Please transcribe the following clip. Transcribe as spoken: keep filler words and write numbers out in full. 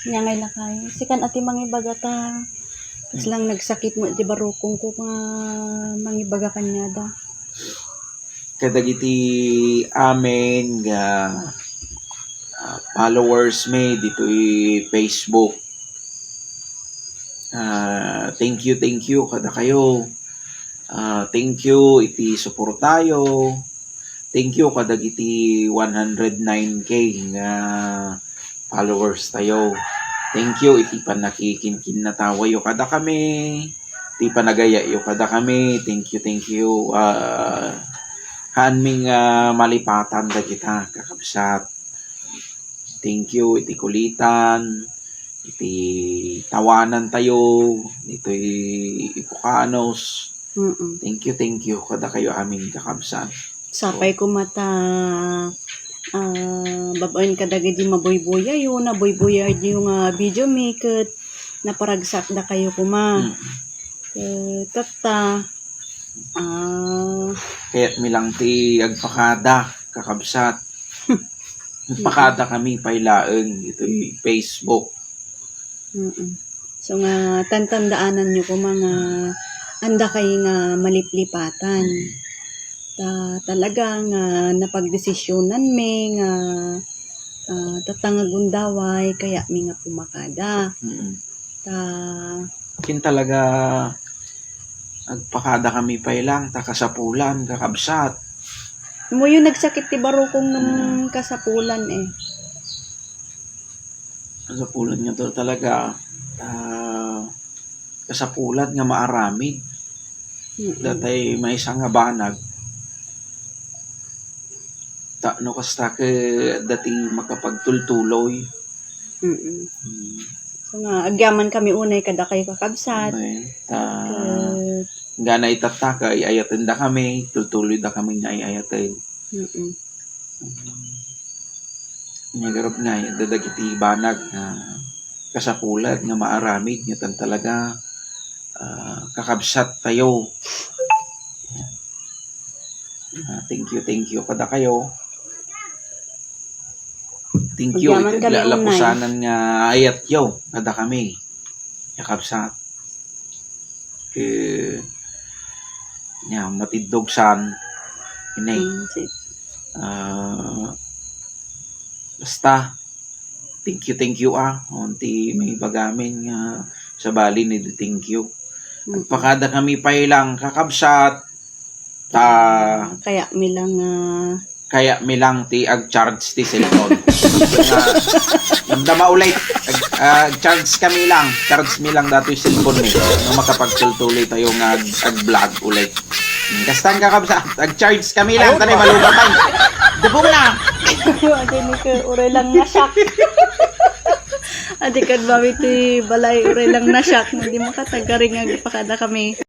Nya ngay lakay. Sikan a ti mangibaga ta. Kas lang nagsakit mo iti barukongko nga mangibaga kaniada. Kadagiti amin nga, ah, followers mi ditoy Facebook. Ah, thank you, thank you kadakayo. Ah, thank you iti suportayo. Thank you kadagiti one hundred nine K nga followers tayo. Thank you iti pannakikinkinnatawayo kadakami, iti panagayayo kadakami. Thank you, thank you. Ah, haanmi nga malipatan dagita, kakabsat. Thank you iti kulitan, iti tawanan tayo, ditoy Ipucanos. Mm-mm. Thank you, thank you kadakayo amin, kakabsat. Sapay koma ta, ah, bab-en kadagiti mabuybuyayo, nabuybuyayo nga video mi ket naparagsakdakayo koma. Mm. Eh, tatta, ah, kayatmi lang ti agpakada, kakabsat. Agpakada kami pay laeng ditoy Facebook. Mm-mm. So nga, tantandaananyo koma nga andakay nga maliplipatan. Ta, talaga nga napagdesisyonanmi nga, ah, tatta nga gundaway, kayatmi nga pumakada. Mm-mm. Ta, kin talaga, agpakada kami pay lang, ta kasapulan, kakabsat. Moyo nagsakit ti barukong ngem kasapulan eh. Kasapulan nga to talaga, ah, kasapulan nga maaramid. Mm-mm. Datay maysa nga banag. Ta, no kasta ket adda ti makapagtultuloy. Mm-mm. Mm. So nga, agyaman kami unay kadakayo kakabsat. Okay. Ta, ket gana itatta, ay-ayatendakami, tultuloydakami nga ay-ayaten. Mm-mm. Nga garud nga, adda dagiti banag nga kasapulan nga maaramid nga tan talaga, ah, kakabsat tayo. Ah, thank you, thank you kadakayo. Thank you, agyaman iti kami, agla-, unay. Lapusanan nga ayatyo kadakami. Kakabsat. Ket, nya, matiddog san, ini. Mm, si- Ah, basta, thank you, thank you, ah. Awan ti maibagamin nga sabali ni di thank you. Mm. Agpakadakami pay lang, kakabsat. Ta, kayatmi lang, ah, kayatmi lang ti ag-charge ti cellphone. Nga, damdama ulit. Ag-, ah, charge kami lang. Charge mi lang datoy cellphone mi. No makapagtultuloy tayo nga ag-, ag-vlog ulit. Kastan, kakabsat, ag-charge kami lang. Tanay, malubat tayo. Dubong na. Adi ni ka, uray lang na-shock. Adi kad bawi ti balay, uray lang na-shock. Hindi makatagaring agpakada kami.